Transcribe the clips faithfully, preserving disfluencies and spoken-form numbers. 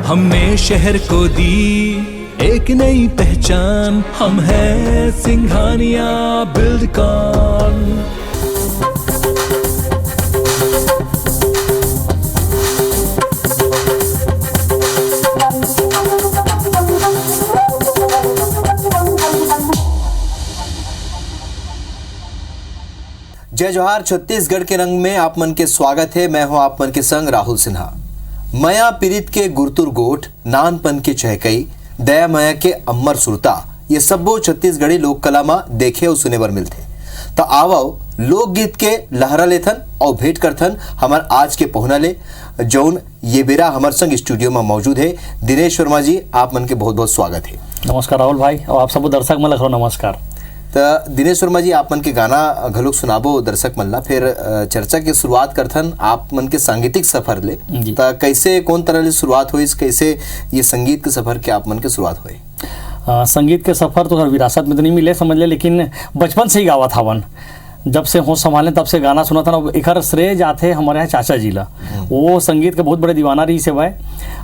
हमने शहर को दी एक नई पहचान, हम हैं सिंघानिया बिल्डकॉन। जय जोहार। छत्तीसगढ़ के रंग में आप मन के स्वागत है। मैं हूं आप मन के संग राहुल सिन्हा। मया पीरित के गुरतुर गोठ, नानपन के चहकई, दया मया के अम्मर सुरता, ये सब्बो छत्तीसगढ़ी लोक कला म देखे अउ सुने बर मिलथे। त आवव, लोकगीत के लहरा लेथन अउ भेंट करथन हमर आज के पहुना ले, जौन ये बेरा हमर संग स्टूडियो म मौजूद हे। दिनेश वर्मा जी, आप मन के बहुत-बहुत स्वागत हे। नमस्कार राहुल भाई, अउ आप सबो दर्शक मन ल घलो नमस्कार। त दिनेश वर्मा जी, आप मन के गाना घलोक सुनाबो दर्शक मन ला, फिर, अ, चर्चा के शुरुआत करथन आप मन के सांगीतिक सफर ले। जी। त कैसे, कौन तरह ले शुरुआत होइस, कैसे ये संगीत के सफर के आप मन के शुरुआत होए? अ, संगीत के सफर तो हर विरासत में तो नहीं मिले, समझ ले, लेकिन बचपन से ही गावत हवन। जब से होश संभाले, तब से गाना सुनत हन। अब एकर श्रेय जाथे हमर यहाँ चाचा जी ला। हम्म। वो संगीत के बहुत बड़े दीवाना रहिस हवय,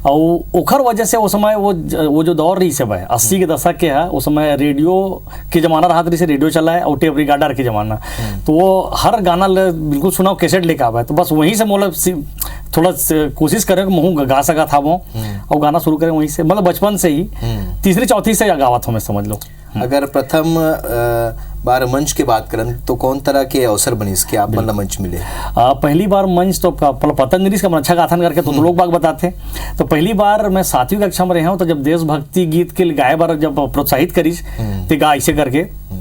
अउ ओखर वजह से वो समय वो ज-, वो जो दौर रहिस हवय, अस्सी के दशक के ह, उस समय रेडियो के जमाना रहत रहिस, रेडियो चलाए अउ टेप रिकॉर्डर के जमाना। हम्म। तो वो हर गाना ल बिल्कुल सुनाओ, कैसेट लेके आवे, तो बस वहीं से मोला सी-, थोड़ा स-, कोशिश करे कि महूँ गा सकत हावों, हम्म। अउ गाना शुरू करे वहीं से, मतलब बचपन से ही, हम्म। तीसरी चौथी से गावत हूँ मैं, समझ लो। हम्म। अगर प्रथम, अ, बार मंच के बात करन, तो कौन तरह के अवसर बनिस के आप मन ला बिल्कुल। मंच मिले? अ, पहली बार मंच तो प-, प-, पता नहीं रहिस कि हमन अच्छा गाथन करके, तो, तो हम्म। लोग बाग बताथे। तो पहली बार मैं सातवीं कक्षा में रहे हूँ, तो जब देशभक्ति गीत के लिए गाए बर जब प्रोत्साहित करिस, हम्म। ते गा ऐसे करके। हम्म।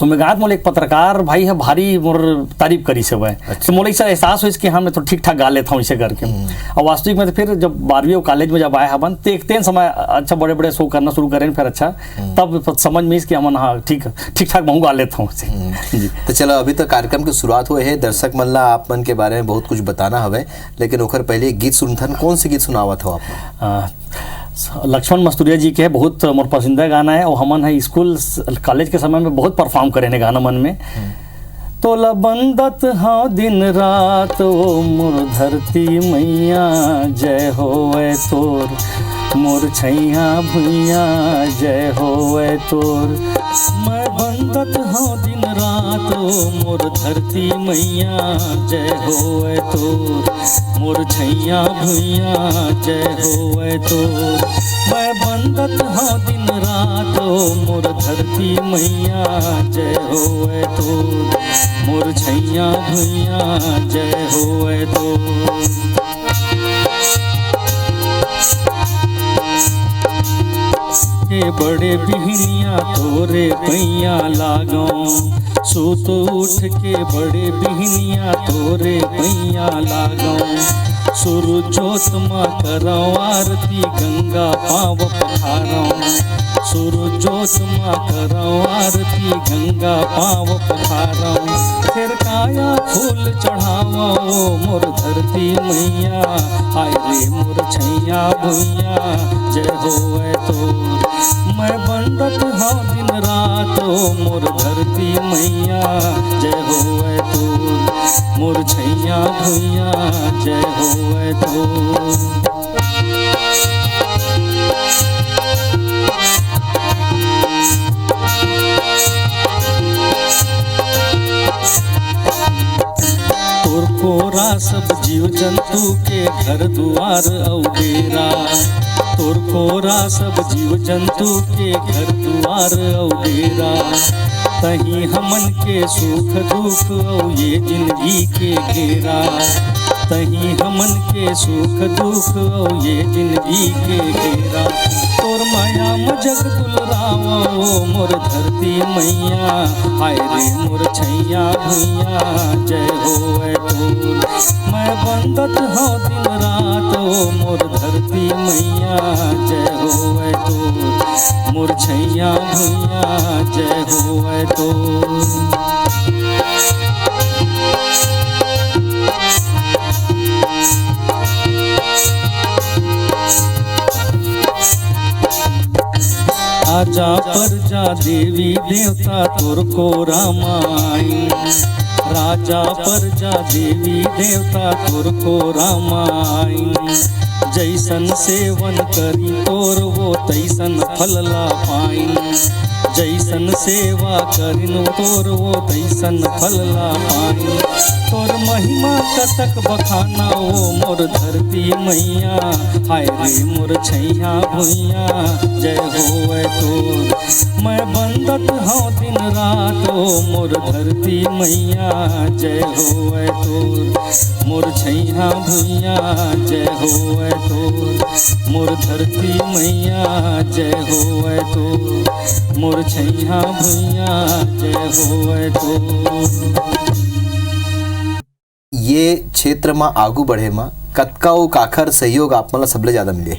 तो मैं गात मोला एक पत्रकार भाई ह भारी मोर तारीफ करिस हवय। अच्छा। तो मोला ऐसा एहसास होइस कि हाँ, मैं तो ठीक ठाक गा लेता हूँ ऐसे करके। हम्म। और वास्तविक में तो फिर जब बारहवीं और कॉलेज में जब आए हवन, ते, तेन समय अच्छा बड़े-बड़े शो करना शुरू करेन, फिर अच्छा, हम्म। तब समझ में आइस कि हमन, हाँ, ठीक, ठीक ठाक महूँ गा लेता हूँ। हम्म। जी। तो चलो, अभी तो कार्यक्रम की शुरुआत हुए है, दर्शक मन ला आप मन के बारे में बहुत कुछ बताना हवे, लेकिन ओकर पहले एक गीत सुनथन। कौन से गीत सुनावत हो आप मन? आ, लक्ष्मण मस्तुरिया जी के बहुत मोर पसंदीदा गाना है, और हमन है स्कूल, कॉलेज के समय में बहुत परफॉर्म करे ने गाना मन में। हम्म। तोला बंदत हव दिन रात, ओ मोर धरती मैया, जय होवय तोर, मोर छैया भुइया, जय होवय तोर। मैं बंदत हव दिन रात, ओ मोर धरती मैया, जय होवय तोर, मोर छैया भुइया, जय होवय तोर। मैं बंदत हव दिन रात, ओ मोर धरती मैया, जय होवय तोर, मोर छैया भुइया, जय होवय तोर। के बड़े बिहनिया तोरे पैया लागों, सूत उठ के बड़े बिहनिया तोरे पैया लागों। सुरजोत मा करौं आरती, गंगा पाँव पखारौं। सुरजोत मा करौं आरती, गंगा पाँव पखारौं। फेर काया फूल चढ़ावौं, ओ मोर धरती मैया, आय रे मोर छैया भुइया, जय होवय तोर। मैं बंदत हव दिन रात, ओ मोर धरती मैया, जय होवय तोर, मोर छैया भुइया, जय होवय तोर। तोर कोरा सब जीव जंतु के घर दुआर अउ डेरा। तोर कोरा सब जीव जंतु के घर दुआर अउ डेरा। तहीं हमन के सुख दुख अउ ये जिंदगी के घेरा। तहीं हमन के सुख दुख अउ ये जिंदगी के घेरा। तोर मया म जग दुलरावं, ओ मोर धरती मैया, आय रे मोर छैया भुइया, जय होवय तोर। मैं बंदत हव दिन रात, ओ मोर धरती मैया, जय होवय तोर, मोर छैया भुइया, जय होवय तोर। आजा परजा देवी देवता तोर कोरा म आइन। राजा परजा देवी देवता तोर कोरा म आइन। जैसन सेवन करी तोर वो तैसन फल ला पाइन। जैसन सेवा करिन तोर वो तैसन फल ला पाइन। तोर महिमा कसक बखाना वो मोर धरती मैया। हाय रे मोर छैया भुइया जय होवै तोर। मैं बंदत हूँ दिन रात वो मोर धरती मैया जय होवै तोर। मोर छैया भुइया जय होवै तोर। मोर धरती मैया जय होवै तोर। मोर छैया भुइया जय होवै तोर। ये क्षेत्र म आगू बढ़े म कतका अउ काखर सहयोग आप मन ल सबले ज्यादा मिले?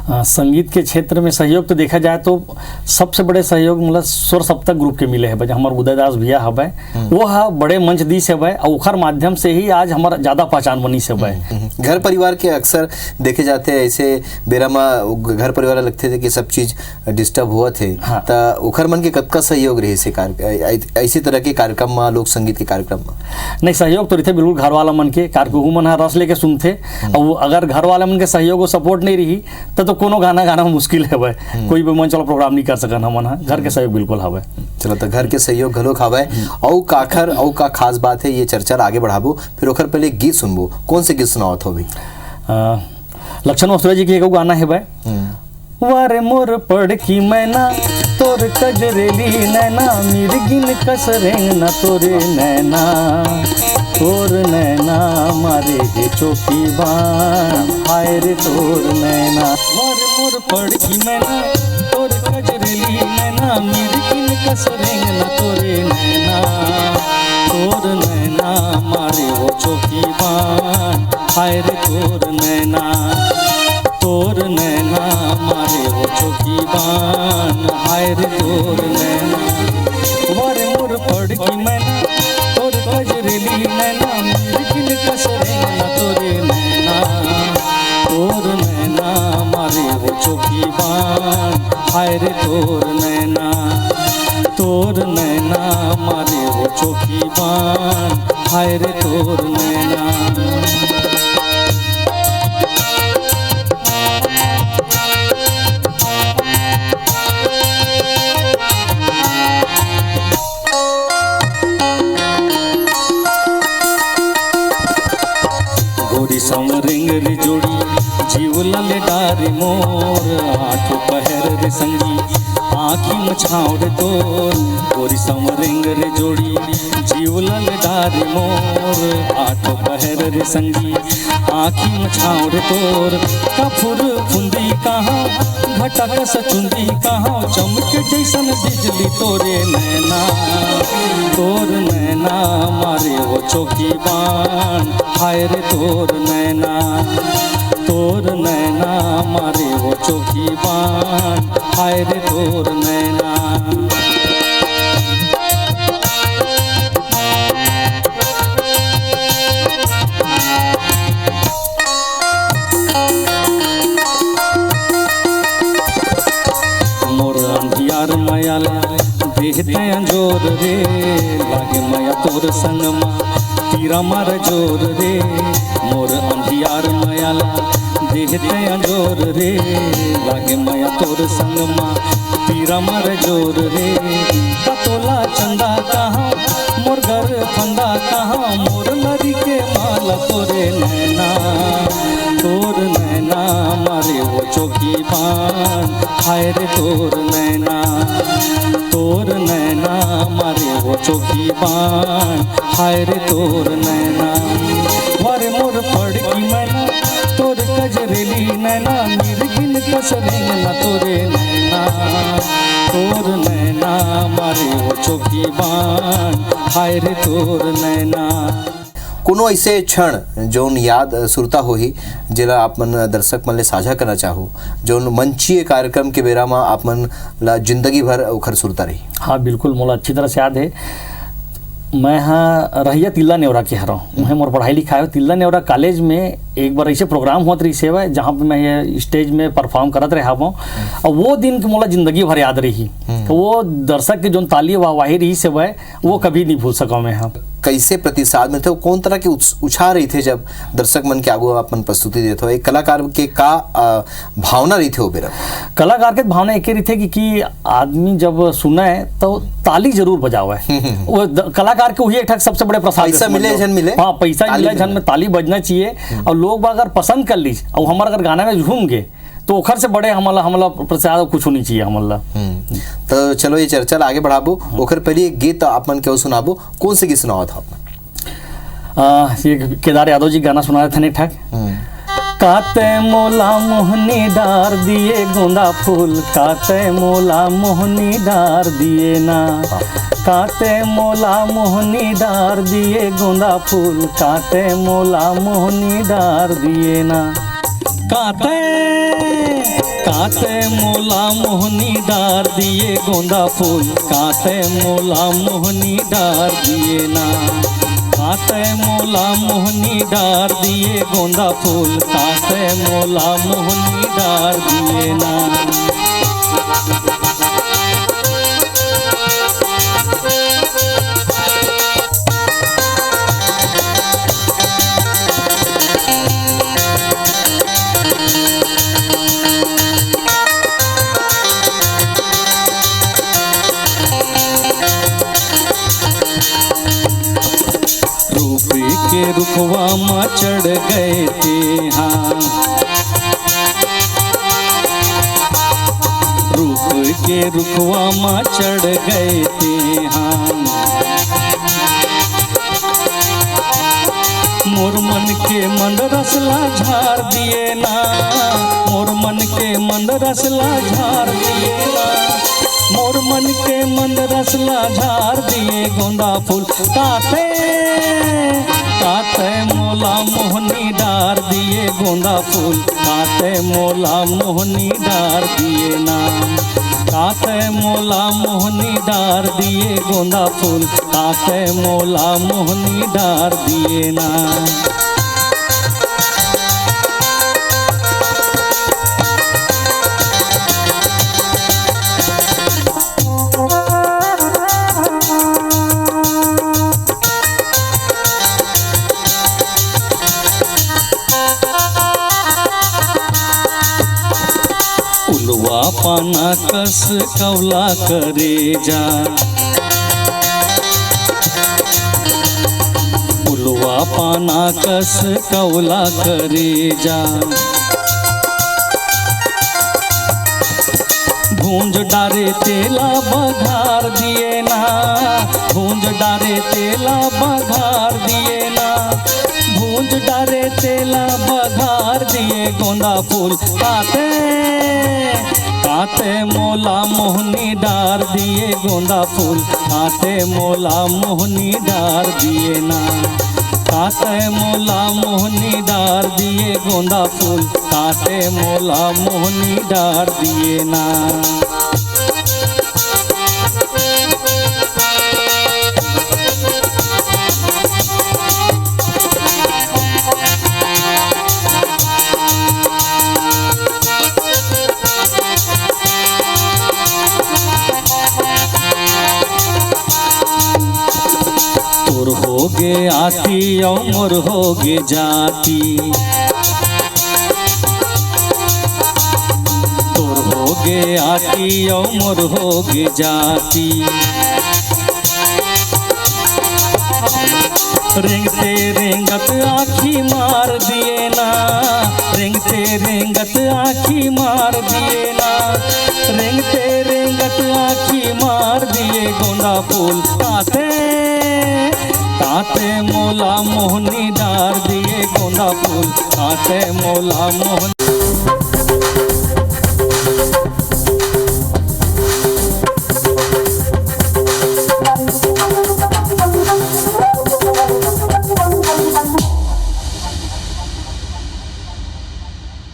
अ, संगीत के क्षेत्र में सहयोग तो देखा जाए तो सबसे बड़े सहयोग मतलब स्वर सप्तक ग्रुप के मिले हवय, जो हमर उदय दास भैया हवय, हम्म। वो ह बड़े मंच दीस हवय, अउ ओखर माध्यम से ही आज हमर ज्यादा पहचान बनीस हवय। हम्म, हम्म। घर परिवार के अक्सर देखे जाथे ऐसे बेरा म घर परिवार ल लगथे कि सब चीज डिस्टर्ब होवत हे, हाँ। त ओखर मन के कतका सहयोग रहिस हे कार-, ऐ-, ऐ-, ऐसे तरह के कार्यक्रम म, लोक संगीत के कार्यक्रम म? नहीं, सहयोग तो रहिथे बिल्कुल घर वाला मन के, कार के उमन ह रस लेके सुनथे। हम्म। अउ अगर घर वाला मन के सहयोग अउ सपोर्ट नहीं रही, त तो कोनो गाना गाना मुश्किल हवय। हम्म। कोई भी मंच वाला प्रोग्राम नहीं कर सकन हमन ह, घर के सहयोग बिल्कुल हवय। चलो, त घर के सहयोग घलोक हवय। हम्म। अउ काखर, अउ का खास बात हे, ये चर्चा ल आगे बढ़ाबो, फिर ओखर पहले गीत सुनबो। कौन से गीत सुनावत हो अभी? अ, लक्षण वस्त्रा जी के एगो गाना हवय। हम्म। वारे मोर पड़की मैना, तोर कजरेली नैना, मिर्गिन कस रेंगना तोरे नैना, तोर नैना मारे हे चोखी बान, हाय रे तोर नैना। वारे मोर पड़की मैना, तोर कजरेली नैना, मिर्गिन कस रेंगना तोरे नैना, तोर नैना मारे वो चोखी बान, हाय रे तोर नैना। तोर नैना मारे वो चोखी बान, हाय रे तोर नैना। वारे मोर पड़की मैना, तोर कजरेली नैना, मिर्गिन कस रेंगना तोरे नैना। तोर नैना मारे वो चोखी बान, हाय रे तोर नैना। तोर नैना मारे वो चोखी बान, हाय रे तोर नैना। गोरी संवरेंग रे जोड़ी, जीव लले डारे मोर, आठो पहर रे संगी, आँखी म छाँव रे तोर। गोरी संवरेंग रे जोड़ी, जीव लले डारे मोर, आठो पहर रे संगी, आँखी म छाँव रे तोर। कफुर फुंदी कहाँ, घटक सचुंदी कहाँ, चमके जैसन बिजली तोरे नैना। तोर नैना मारे वो चोखी बान, हाय रे तोर नैना। तोर नैना मारे वो चोखी बान, हाय रे तोर नैना। मोर अंधियार मया ला देहते अंजोर रे, लागे मया तोर संग मा पीरा मार जोर रे। मोर अंधियार मया ला देहते अंजोर रे, लागे मया तोर संग मा पीरा मार जोर रे। पतोला चंदा कहाँ, मोर घर फंदा कहाँ, मोर लरी के माला तोरे नैना। तोर नैना मारे वो चोखी बान, हाय रे तोर नैना। तोर नैना मारे वो चोखी बान, हाय रे तोर नैना। वारे मोर पड़की मैना, तोर कजरेली नैना, मिर्गिन कस रेंगना तोरे नैना। तोर नैना मारे वो चोखी बान, हाय रे तोर नैना। कोनो ऐसे क्षण जौन याद सुरता होही, जेला आप मन दर्शक मन ले साझा करना चाहो, जौन मंचीय कार्यक्रम के बेरा म आप मन ला जिंदगी भर ओखर सुरता रही? हाँ, बिल्कुल, मोला अच्छी तरह से याद है। मैं हाँ रहैया तिल्ला नेवरा के हरौं। उहें मोर पढ़ाई लिखाई हो। तिल्ला नेवरा कॉलेज में एक बार ऐसे प्रोग्राम होत रहिस हवय, जहाँ पे मैं ये स्टेज में परफॉर्म करत रहे हवं, और वो दिन के मोला जिंदगी भर याद रही। हम्म। तो वो दर्शक के जोन ताली वाहवाही रहिस हवय, वो कभी नहीं भूल सकव मैं। हाँ। कैसे प्रतिसाद मिलथे, वो कौन तरह के उस-, उछाह रहिथे, जब दर्शक मन के आगू आप मन प्रस्तुति देत हो? एक कलाकार के का, अ, भावना रहिथे वो बेरा? कलाकार के भावना एके रहिथे कि, कि आदमी जब सुनय, तो ताली जरूर बजावय। हम्म, हम्म, हम्म। वो द-, कलाकार के वही एक ठक सबसे बड़े प्रसाद पैसा जैसे मिले, मतलब, झन मिले, हाँ, पैसा ताली मिले, झन बजावय। में ताली बजना चाहिए। हम्म। और लोग बाग अगर पसंद कर लीस, और हमर अगर गाना में झूम गे, तो ओखर से बड़े हमला, हमला प्रसाद कुछ नहीं चाहिए हमला। हम्म। तो चलो, ये चर्चा ला आगे बढ़ाबो। हाँ। ओखर पहले एक गीत आप मन के सुनाबो। कौन से गीत सुनावत हो आप मन? आ, ये केदार यादव जी गाना सुना रहे थे, नहीं ठाक? हम्म। काते मोला मोहनी डार दिए गोंदा फूल, काते मोला मोहनी डार दिए ना। हाँ। काते मोला मोहनी डार दिए गोंदा फूल, काते मोला मोहनी डार दिए ना। काते, काते मोला मोहनी डार दिए गोंदा फूल, काते मोला मोहनी डार दिए ना। काते मोला मोहनी डार दिए गोंदा फूल, काते मोला मोहनी डार दिए ना। रूप के रुखवा मा चढ़ गए तेहा, रूप के रुखवा मा चढ़ गए तेहा। मोर मन के मंद रस ला झार दिए ना, मोर मन के मंद रस ला झार दिए ना, मोर मन के मंद रस ला झार दिए गोंदा फूल। काते, काते मोला मोहनी डार दिए गोंदा फूल, काते मोला मोहनी डार दिए ना। काते मोला मोहनी डार दिए गोंदा फूल, काते मोला मोहनी डार दिए ना। उलवा पाना कस कौला करेजा, उलवा पाना कस कौला करेजा। भूंज डारे तेला बघार दिए ना, भूंज डारे तेला बघार दिए ना, भूंज डारे तेला बघार दिए गोंदा फूल। काते, काते मोला मोहनी डार दिए गोंदा फूल, काते मोला मोहनी डार दिए ना। काते मोला मोहनी डार दिए गोंदा फूल, काते मोला मोहनी डार दिए ना। तोर होगे आती अउ मोर होगे जाती, तोर होगे आती अउ मोर होगे जाती। रेंगते रेंगत आँखी मार दिए ना, रेंगते रेंगत आँखी मार दिए ना, रेंगते रेंगत आँखी मार दिए गोंदा फूल। काते, काते मोला मोहनी डार दिए गोंदा फूल, काते मोला मोहनी।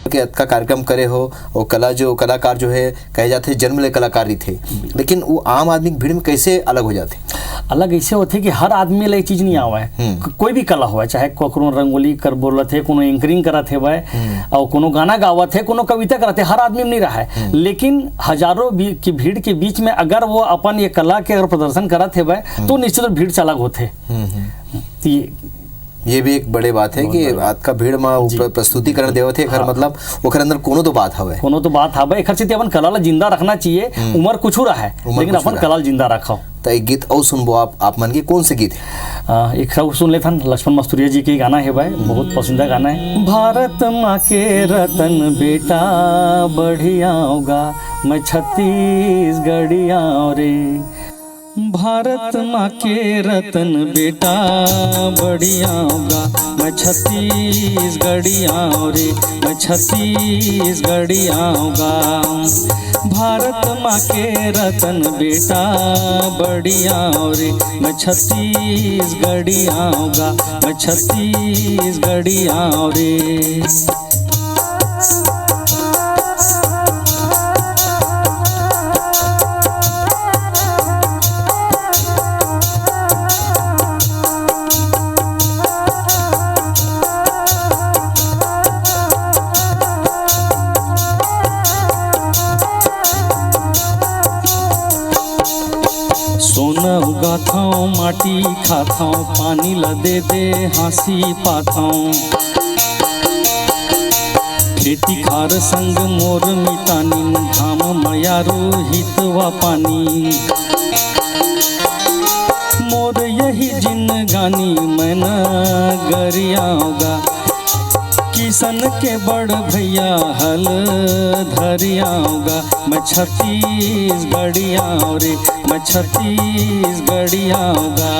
के अतका कार्यक्रम करे हो, वो कला जो, कलाकार जो है, कहे जाथे जन्म ले कलाकार रहिथे, लेकिन वो आम आदमी की भीड़ में कैसे अलग हो जाथे? अलग ऐसे होथे कि हर आदमी ला ये चीज नहीं आवे। हम्म। क-, कोई भी कला होवे, चाहे को-, कोनो रंगोली कर बोलत हे, कोनो एंकरिंग करत हे भाई, हम्म। और कोनो गाना गावत हे, कोनो कविता करत हे, हर आदमी में नहीं रहा है। हम्म। लेकिन हजारों बी-, की भीड़ के बीच में अगर वो अपन ये कला के अगर प्रदर्शन करत हे भाई, हम्म। तो निश्चित रूप भीड़ से अलग होथे। हम्म, हम्म। तो ये ये भी एक बड़े बात है बहुत कि बड़े। अतका भीड़ में जी। प्र-, प्रस्तुतिकरण देवत हे, एखर हाँ। मतलब ओखर अंदर कोनो तो बात हवे। कोनो तो बात हवे, एखर सेती अपन कला ला जिंदा रखना चाहिए। हम्म। उम्र कुछू रहा है, उम्र लेकिन कुछू अपन रहा। कला ला जिंदा रखो। तो एक गीत और सुनबो आप, आप मन के कौन से गीत है? आ, एक सब सुन लेथन, लक्ष्मण मस्तुरिया जी के गाना है भाई, बहुत पसंदीदा गाना है। भारत माँ के रतन बेटा बढ़िया होगा, मैं छत्तीसगढ़िया रे। भारत माँ के रतन बेटा बढ़िया होगा, मैं छत्तीसगढ़िया रे, मैं छत्तीसगढ़िया होगा। भारत माँ के रतन बेटा बढ़िया रे, मैं छत्तीसगढ़िया होगा, मैं छत्तीसगढ़िया रे। सोना उगाथव, माटी खाथव, पानी ल दे दे हाँसी पाथव। खेती खार संग मोर मितानिन, घाम मयारो हितवा पानी। मोर यही जिनगानी मैं न गरियावगा, किसन के बड़ भैया हल धरियावगा। मैं छत्तीसगढ़िया रे, मैं छत्तीसगढ़ियावगा।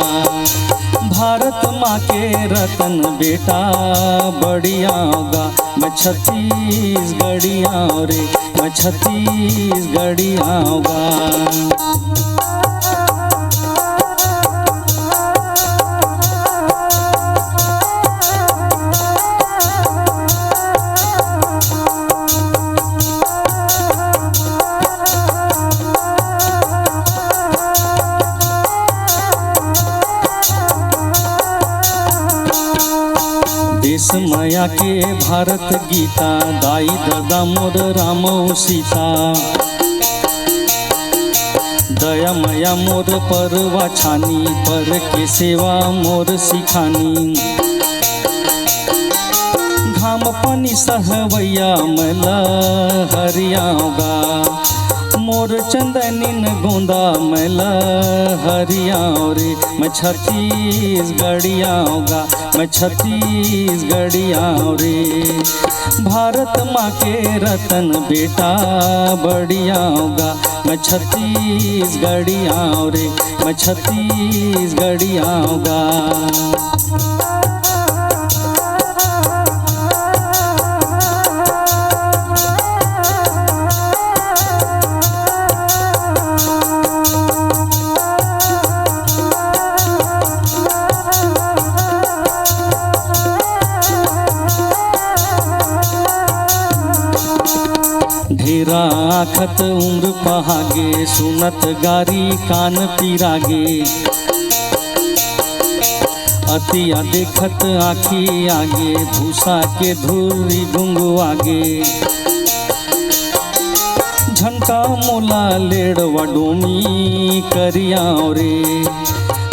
भारत माँ के रतन बेटा बढ़ियावगा। मैं छत्तीसगढ़िया रे, मैं छत्तीसगढ़ियावगा। देश मया के भारत गीता, दाई ददा मोर राम अउ सीता। दया मया मोर परवा छानी, पर के सेवा मोर सिखानी। घाम पानी सहवैया मैं ल हरियावगा, मोर चंदनिन गोंदा मैं ल हरियाव रे। मैं छत्तीसगढ़ियावगा, मैं छत्तीसगढ़ियाव रे। भारत माँ के रतन बेटा बढ़ियावगा, मैं छत्तीसगढ़ियाव रे, मैं छत्तीसगढ़ियावगा। ढेरा आखत उम्र पहागे, सुनत गारी कान पिरागे। अतिया देखत आँखी आगे, भूसा के धूरी घुंघुआगे। झनका मोला लेड़वा डोमी करियाव रे,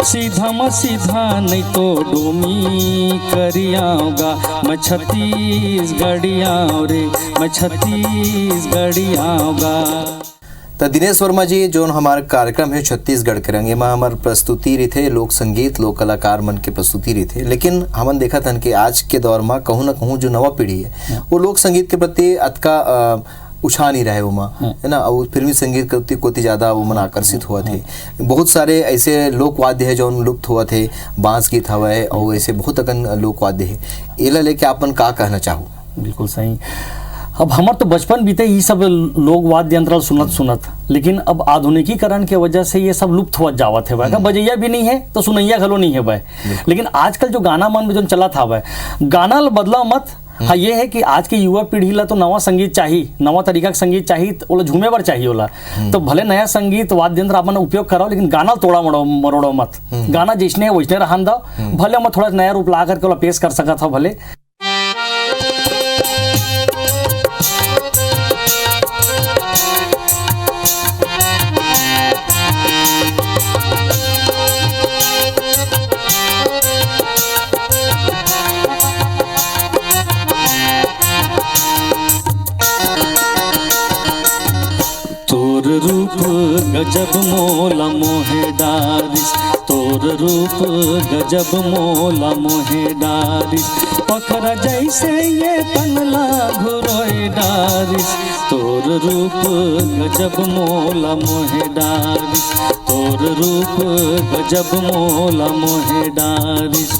सीधा म सीधा नहीं तो डोमी करियावगा। मैं छत्तीसगढ़ियाव रे, मैं छत्तीसगढ़ियावगा। त दिनेश वर्मा जी, जोन हमार कार्यक्रम हे छत्तीसगढ़ के रंग, एमा हमर प्रस्तुति रहिथे, लोक संगीत, लोक कलाकार मन के प्रस्तुति रहिथे, लेकिन हमन देखत हन कि आज के दौर म कहूँ न कहूँ जो नवा पीढ़ी हे, हम्म। वो लोक संगीत के प्रति अतका, अ, उछाह नहीं रहे ओमा, हम्म। है ना? अउ फिल्मी संगीत के कोति ज्यादा वो मन आकर्षित होवत हे। हम्म। बहुत सारे ऐसे लोक वाद्य हे, जोन लुप्त होवत हे, बांस गीत हवय, अउ ऐसे बहुत अकन लोक वाद्य हे। एला लेके आप मन का कहना चाहू? बिल्कुल सही। अब हमर तो बचपन बीते ई सब लोक वाद्य यंत्र ल सुनत, सुनत, लेकिन अब आधुनिकीकरण के वजह से ये सब लुप्त होवत जावत हे। हम्म। बजैया भी नहीं है, तो सुनैया घलो नहीं है भाई। बिल्कुल। लेकिन आजकल जो गाना मन में जो चलत हवय, गाना ल बदला मत, हाँ, ये है कि आज के युवा पीढ़ी ला तो नवा संगीत चाही, नवा तरीका के संगीत चाही, त ओला झूमे बर चाही ओला। तो भले नया संगीत वाद्य यंत्र अपन उपयोग कराओ, लेकिन गाना तोड़ा मरोड़ो, मरोड़ो मत। गाना जैसने है वैसने रहन दो। भले ओमा थोड़ा नया रूप ला करके ओला पेश कर सकत हो भले। तोर रूप गजब मोला मोहे डारिस, तोर रूप गजब मोला मोहे डारिस, पखरा जैसे ये तन ला घुरोए डारिस। तोर रूप गजब मोला मोहे डारिस, तोर रूप गजब मोला मोहे डारिस।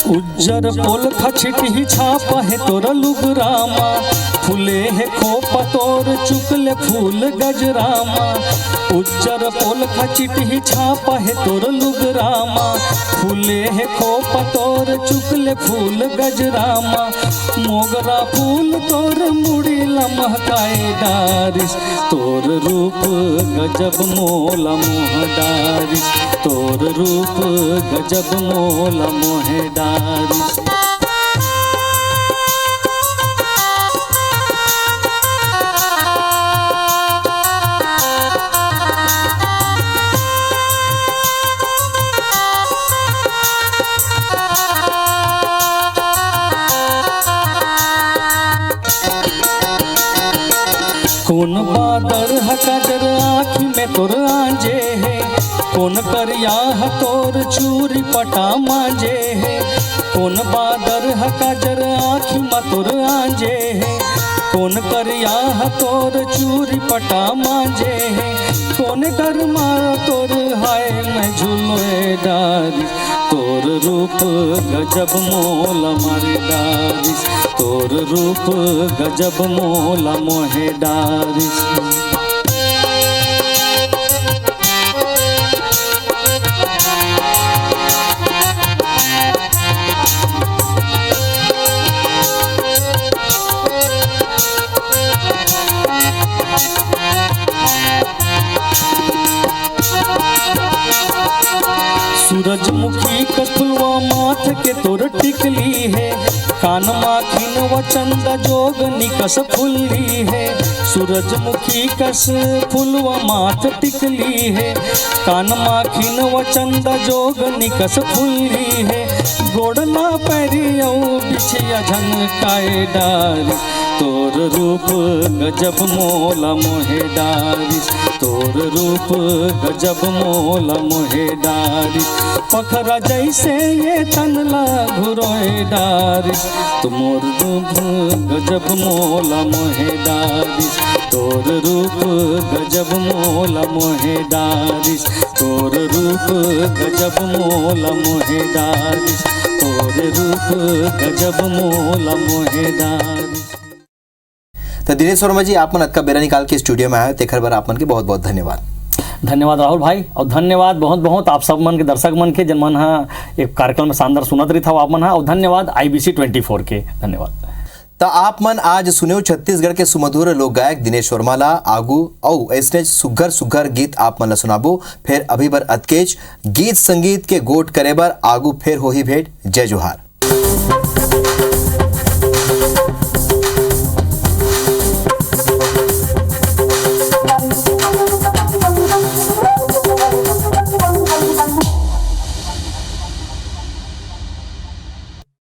उज्जर पोलखा छिटही छापा हे तोर लुगरा मा, फूले हे खोपा तोर चुकले फूल गजरा मा। उज्जर पोलखा छिटही छापा हे तोर लुगरा मा, फूले हे खोपा तोर चुकले फूल गजरा मा। मोगरा फूल तोर मुड़ी ला महकाए डारिस, तोर रूप गजब मोला मोह डारिस, तोर रूप गजब मोला मोह डारिस। कोन बादर ह काजर आँखी में तोर आंजे हे, कोन करिया ह तोर चूरी पटा मांजे हे। कोन बादर ह काजर आँखी में तोर आंजे हे, कोन करिया ह तोर चूरी पटा मांजे हे। कोन डर मा तोर हाय मैं झुलोए डारिस, तोर रूप गजब मोला मारे डारिस, तोर रूप गजब मोला मोहे डारिस। सूरजमुखी कस फुलवा माथ के तोर टिकली हे, कान माखिन व चंदा जोग निकस फुल्ली हे। सूरजमुखी कस फुलवा माथ टिकली हे, कान माखिन व चंदा जोग निकस फुल्ली हे। गोड़ ला पैरी अउ बिछिया झनकाए डारी, तोर रूप गजब मोला मोहे डारिस, तोर रूप गजब मोला मोहे डारिस। पखरा जैसे ये तन ला घुरोए डारिस, तो मोर रूप गजब मोला मोहे डारिस, तोर रूप गजब मोला मोहे डारिस, तोर रूप गजब मोला मोहे डारिस, तोर रूप गजब मोला मोहे डारिस। त दिनेश वर्मा जी, आप मन अतका बेरा निकाल के स्टूडियो में आए, तेखर बर आप मन के बहुत-बहुत धन्यवाद। धन्यवाद राहुल भाई, और धन्यवाद बहुत-बहुत आप सब मन के, दर्शक मन के, जन मन ह एक कार्यक्रम में शानदार सुनत रहिथव आप मन ह, और धन्यवाद आईबीसी ट्वेंटी फोर के। धन्यवाद। त आप मन आज सुनेव छत्तीसगढ़ के सुमधुर लोक गायक दिनेश वर्मा ला। आगू अउ अइसनेच सुग्घर-सुग्घर गीत आप मन ला सुनाबो। फेर अभी बर अतकेच, गीत संगीत के गोठ करे बर आगू फेर होही भेंट। जय जोहार।